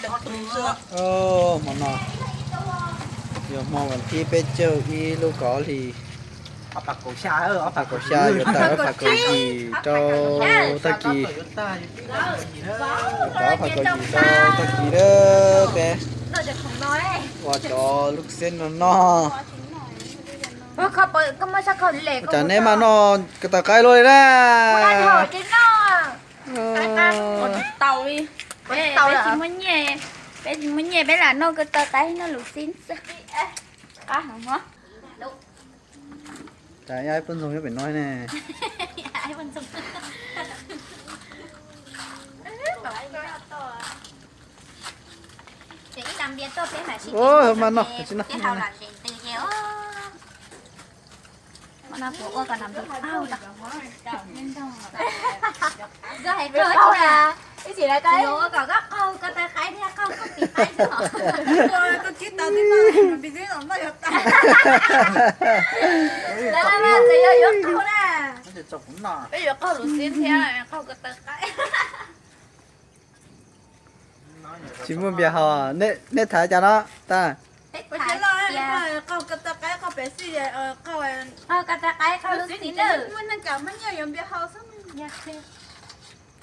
Hmo no yog hmo vas thib peb caug ib lub kaum ob hlis, ob phav kaum xya yuav tawm ob phav kaum yim rau tag kis. Tawm ob phav kaum yim rau tag kis lawm peb ua cov lub xeb no noj. Cas neb mas noj ko taw qaib luaj li na. Peb tsis muaj nyiaj peb lam noj ko taw qaib noj lus xib xwb. Qab heev os. Cas ib poj ntxoog nyob pem no ne. Ua mas noj tsis noj. Ua kom nram tus qaug. Ib tsis lawv tau ua kom koj qaug ko taw qaib thiab qaug koj tis qaib xwb. Koj tsis tau tib no, tis tib no noj yuav tas. Lawv mas txawm yog yuav qaug na. Peb yuav qaug lus xib thiab qaug ko taw qaib. Tsis muaj npias haus, nej tham cas no tas? Qaug ko taw qaib qaug pem xwb, qaug ko taw qaib qaug lub xib na.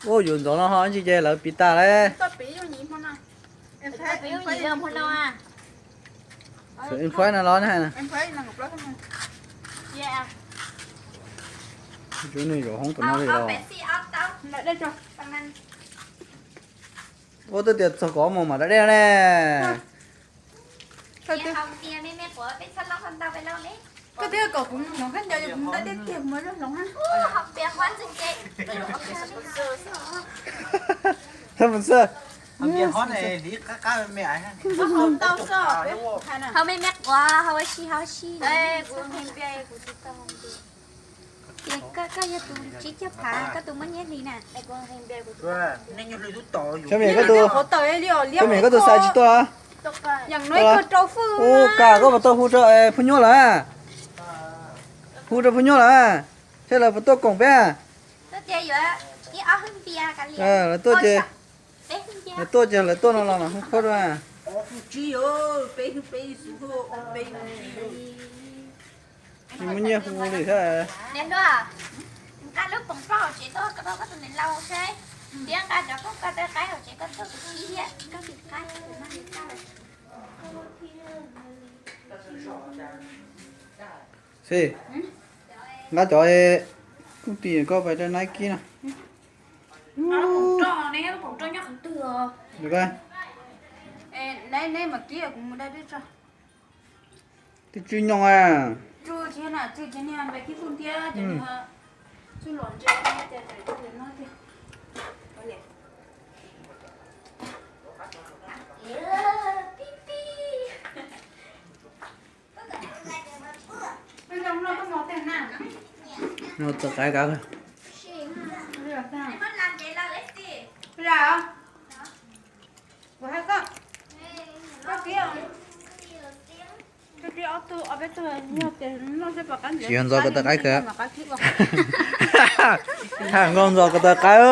Ua yuav ntxov no ho ntsis ces lawv piv tas lawm. Tus nws yuav hoob tus no li los. Ua twb tias txog kaum ob moos mam da dej ne. Koj twb kom kuv mus hloov khaub ncaws, kuv da dej tiag kuv mam li hloov na. Mus xwb. Haus me me quav, haus ua si haus ua si. Ces koj yog tus tsib caug phav, koj tus muaj nyiaj hli na. Koj mem koj tus, koj mem koj tus xav tsis tuaj. Ua cas koj puas tau hu rau phub nyuj lawm? Hu rau phub nyuj lawm, seb lawv puas tuaj koom peb. Lawv tuaj ces, lawv tuaj ces lawv tuaj no los mam hu qhuab rau. Tsis muaj nyiaj hu li thiab. Xib, nqa cov kuj tim koj pais rau Nike no. Twb tswj nyoog a. No txog qaib kab. Tsis yog ntxov ko taw qaib kawg. Tham nkaus ntxov ko taw qaib.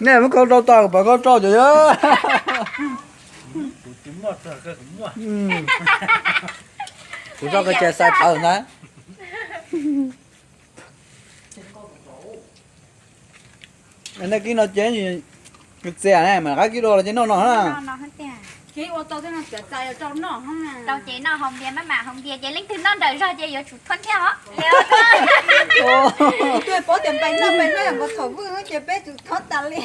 Nej muab koj rau tau, kom koj rau cov yog. Kuv tso koj cia xav tawv ntag. Nej kib no ces txias ne, mam rov qab kib dua los ces noj no na. Rau ces noj haus npias maj mam haus npias ces leej twg noj nrawm zog ces yuav tsum thuab thiab os. Twb paub tias npais noj npais noj yog nkaus thaum vwj ces peb tsum thuab tas li.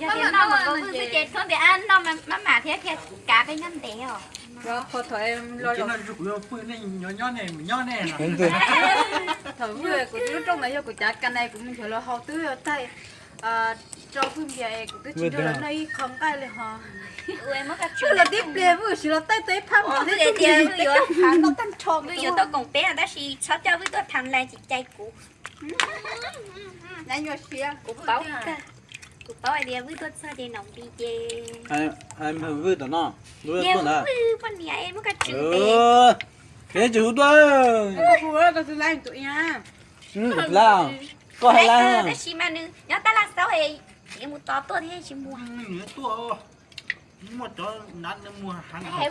Yog tias noj nkaus vwj xwb ces thuab npias ab noj maj mam thiab thiaj kav peb nyob ntev os. Thaum vwj kuv lub rooj ntawd yog kuv cav kas na kuv mus nchuav los haus twb tag, tso vwj npias kuv twb tsis nrog lawv noj ib qho nqaij li ho. Vwj los tib pliag vwj siv los taij tau ib phab mov thiab tub npias yuav tag nrho vwj yuav tuaj koom peb tab sis txhob coj vwj tuaj tham lais tsis cai kuv. Kuv paub, kuv paub hais tias vwj tuaj txog ces nom nti ces. Vwj tom no, vwj poj niam muab kaj tsw ntev. Kev tsis hu tuaj. Tus laj, tus laj. Koj hais lawm. Tab sis mas nws nyob tab laj xaub es mus tos tuaj thiab tsis muag. Muaj cov na nws muag heev.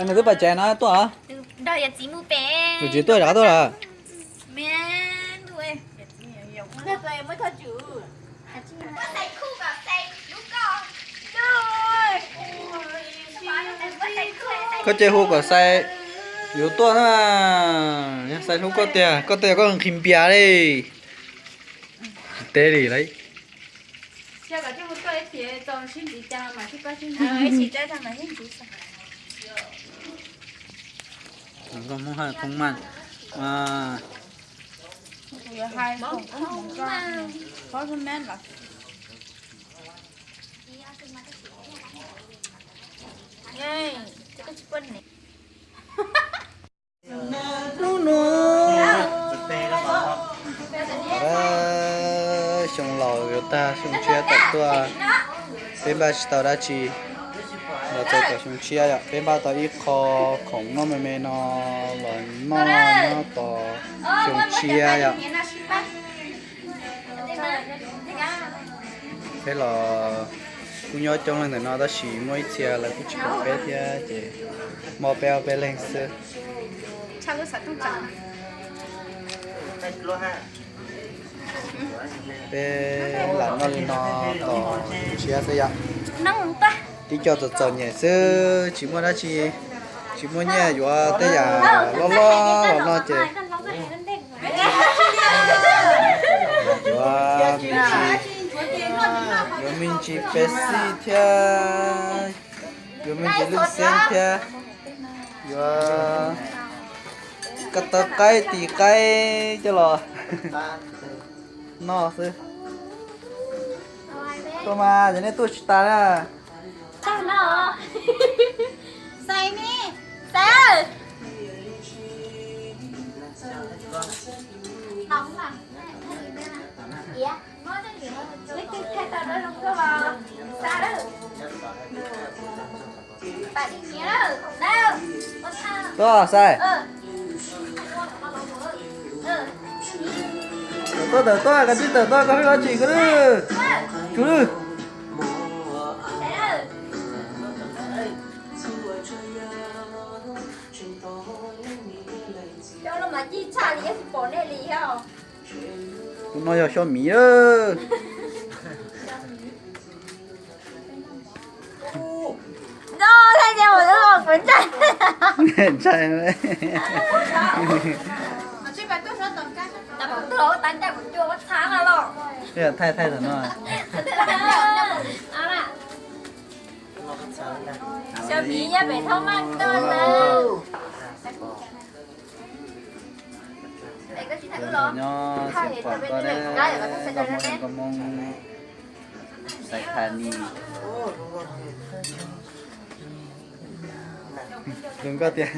Nws twb pais tsev no tuaj. Nws txiv tuaj zov tuaj lawm. Koj cia hu kom Xais yuav tuaj na. Yog Xais hlub koj tiag, koj tias koj nqhis npias li. Tsis teb li lauj. Nkauj Hmoob haj thoob maj. Hnub no xyoo laus yuav tag xyoo tshiab tawm tuaj, peb npaj tsis tau dab tsi los txog tom xyoo tshiab yom. Peb npaj tau ib qho khoom noj me me no los noj nyob tom xyoo tshiab yom. Peb los kuj nyob coob leej ntawm no tab sis muaj ib txhia lawv kuj tsis pom peb thiab ces mob peb ob peb leeg xwb. Peb lam noj li no tos tshiab xwb yom. Tib co txom txom nyem xwb tsis muaj dab tsi, tsis muaj nyiaj yuav tej yam loj loj los no ces yuav me ntsis, yuav me ntsis pes xij thiab, yuav me ntsis lwj xeeb thiab, yuav ko taw qaib tis qaib coj los noj xwb. Tuaj mas, yog nej tuaj tsis tas na. Tuaj, Xais. Tawm tuaj, tawm tuaj, koj tsis tawm tuaj, koj hwj ob tsis koj lwj. Tsum lwj. Tus no yog xyov miv. Ntshai. Thaij thaij tam no. Xyov miv yog pem thoob maj tuaj na. Nyob tsis pom koj, nkauj Hmoob Xais Thas Nis. Zoo nkauj tiag.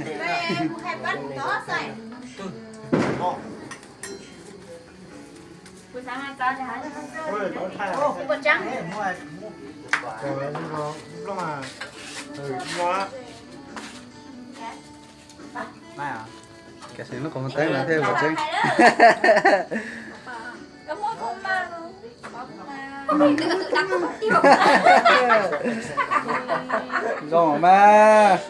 Kev xeem lub qhov muag teeb no thiaj pom tseeb. Zoo mas.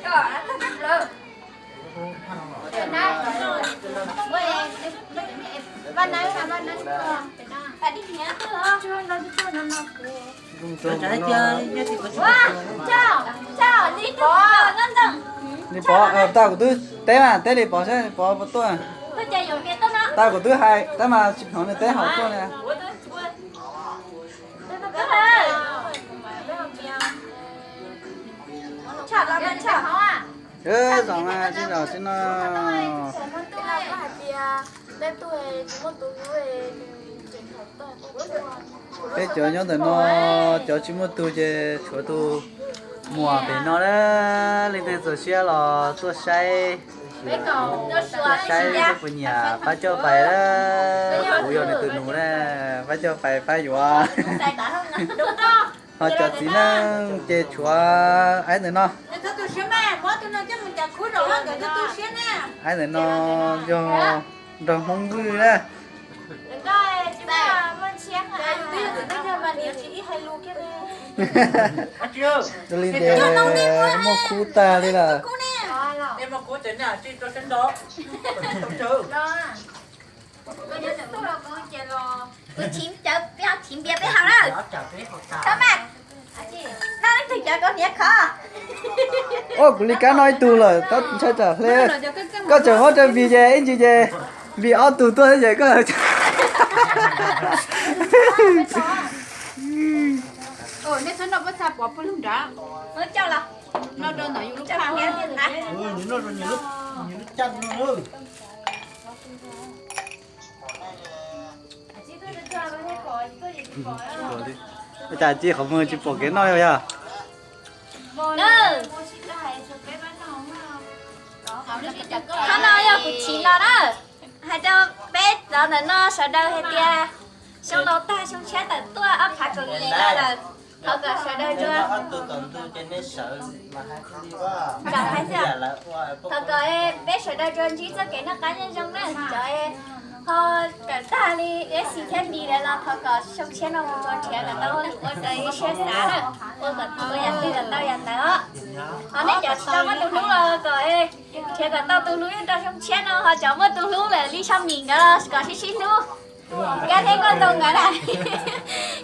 Li Pov, tau kuv twb teb mas, teb li Pov saib Pov puas tuaj. Tau kuv twb hais tab mas tsis hnov nws teb hauv tuaj li. Zoo mas tsis zam tsis no. Peb cov nyob ntawm no, cov tsis muaj tug ces tshuav tus muam pem no na. Leej twg txaus siab los tuaj saib, tuaj saib seb puas nyiam pab coj pais na. Kuv yog nws tus nus na, pab coj pais pab yuav. Ho cov txiv neej ces tshuav aib ntawm no. Aib ntawm no yog Nrog Hmoob vwj na. Dua li ntawd muaj khub tag li lawm. Kuv chiv cawv peb thiv npias peb haus na. Thov mas, noj leej twg cawv koj hniav khov. Ua kuv li kab noj ib tug lawm, tab ntshai tsam hle. Koj tseem muab rau Npis ces ib ntsis ces Npis ob tug tuaj ces koj. Nej txhob noj pob txha pov pawg lug nrad. Noj rau ntawm yus lub phaj. Ua cas tsis qhov muag tsis pom kev noj yog? Qhov no yog kuv chiv los na. Hais rau peb cov ntawm no sawv daws hais tias xyoo laus tag xyoo tshiab tawm tuaj ob phav kaum yim lawm. Thov kom sawv daws tsuas, thov kom peb sawv daws tsuas ntsib txoj kev noj qab nyob zoo na. Cov ho kawm tag li ib xis thiab Npis lawm los thov kom xyoo tshiab no mus tsuas nrhiav kom tau ua raws ib siab xav na, ua kom ua yam twg kom tau yam ntawd os. Ho nej cov tsis tau muaj tus hlub los kom nrhiav kom tau tus hlub nyob rau xyoo tshiab no, ho cov muaj tus hlub lawm li Sab Mis nkawd los kom sib sib hlub. Nkawd thiab koj ntau nkawd na,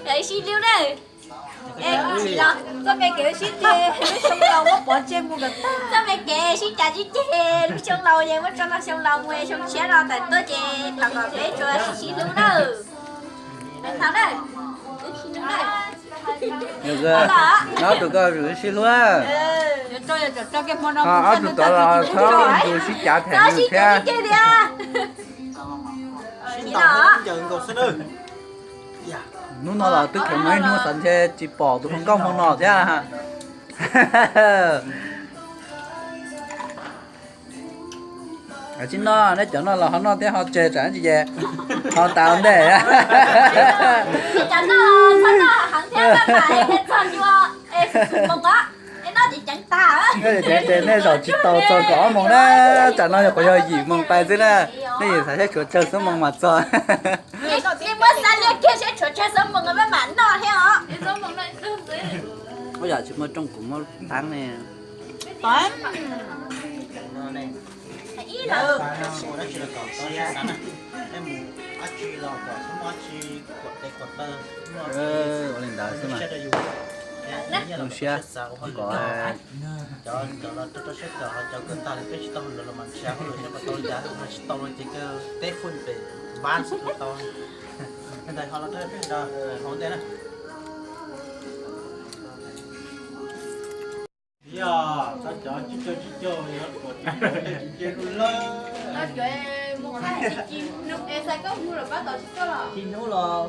kom sib hlub na. Es kuv tsis los, txoj me kev sib ceg lub xyoo laus muab pov tseg mus kom tag. Txoj me kev sib cav sib ceg lub xyoo laus ces muab tso rau xyoo laus mus, xyoo tshiab no tawm tuaj ces thov kom peb tsuas sib sib hlub nawb. Peb tau nawb. Ob tug koj sib hlub, ob tug tod los txhob nrug sib cav them thiab. Hnub no los twb kheev muaj ib hnub xav ntshe tsis pom tus hluas nkauj hmo no thiab. Tsis noj, neb cov noj los ho noj thiab ho tseg tsam tsis ces ho tas ua ntej. Ces nej zaum tsis tau txog kaum ob moos na, tsam no nyuam qhuav yog yim moos pais xwb na. Nej yeej xav saib tshuav tsawg xuab moos mas txog. Ua yam tsis muaj rooj kuv muab thaab ne. Ua li ntawd xwb mas. Zoo siab kom cov cov los rau rau siab kom ho cov kawm tag li peb tsis tau lawm los mas nrhiav hauj lwm saib puas tau li cas, tsis tau ces kawg teb fuj pem npab tsis tau. Ntawd ho los rau peb nrog hauv ntej na. Yog cov cov tsis caug tsis caug yog kom tsis caug tsis caug lawm. Cov mus qhab tsis ci hnub es xav koj mus lawm pab tom tsis caug los ci hnub los.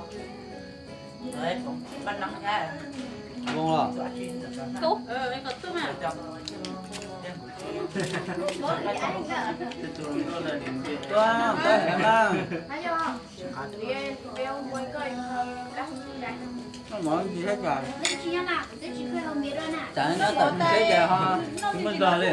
Zoo los. Mov ntsis thiab cas. Tsam no tawm teb ces ho tsis muaj zog li.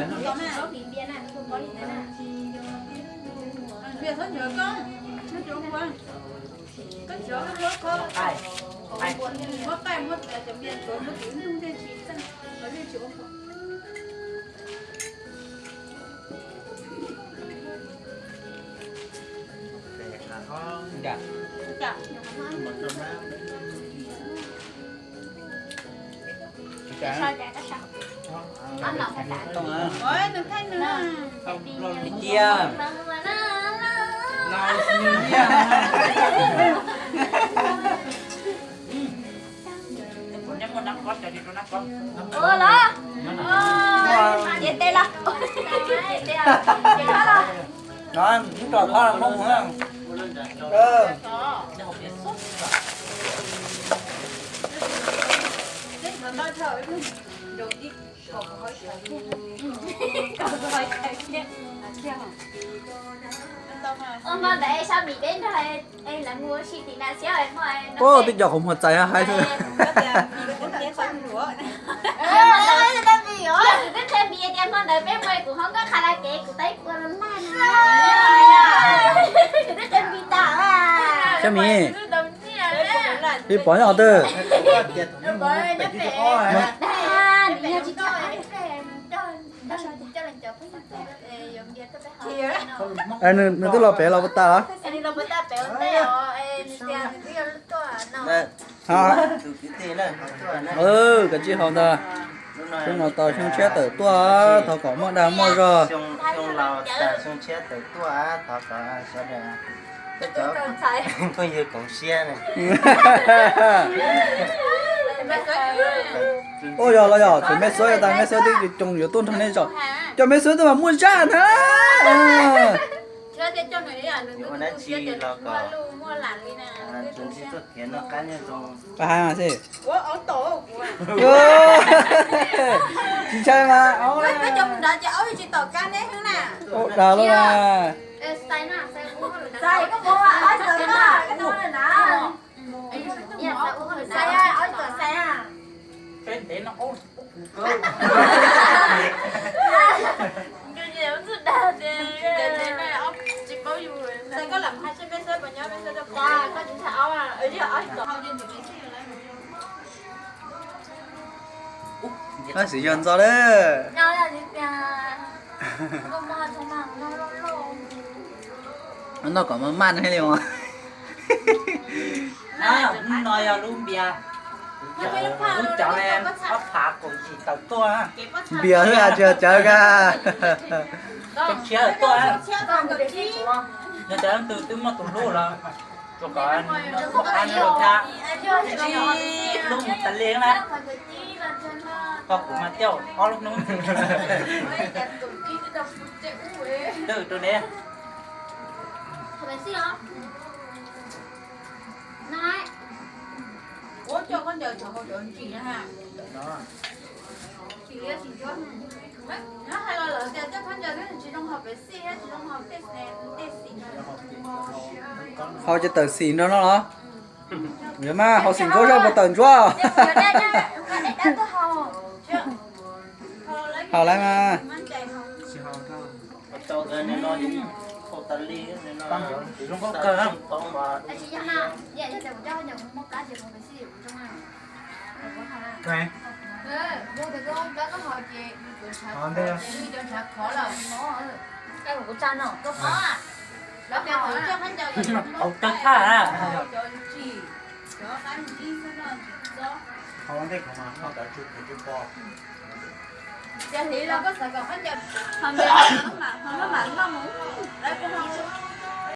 Cia. Ua los, ces tes los, ces khob los. Nws tso khob los mus na. Ua hmo ntawd Sab Mis peb nrog lawv mus ua si tim na xwb. Ub, twb cov qhov muag txais hais xwb. Twb qhia Mis tias hmo ntawd peb mus kuv ho nkauj qha la kev kuv tab ua laj na. Mis, peb pom nyob qhov twg? Nws twb los pem los puas tas los? Kav tsij haus ntag. Xyoo no tau xyoo tshiab tawm tuaj, thov kom muaj dag muaj zog. Ua yog los yog tseem mej xuab tas, mej xuab twb coo yuav tuaj nrog nej zos. Cov mej xuab twb mas muaj zaj na. Tsis ntshai mas. Dag lawm. Xiv yog ntxo lawm. Noj kom maj maj li os. Hnub no yog lub npias, lub cawv ob phav kaum yim tawm tuaj. Npias xwb tsis yog cawv kag. Cov tshiab tawm tuaj. Yog tias leej twg twb muaj tus hlub los tsuas kom muaj qab nyob rau thiab. Tsib lub mus tas li na. Koj kuv mas tiaj ob lub hnub. Twb rau neb. Haus ces tawm xim nrog no los? Yog mas haus xim ntsuab zog puas tawm ntsuab? Haus lawm mas. Haus tag thaj.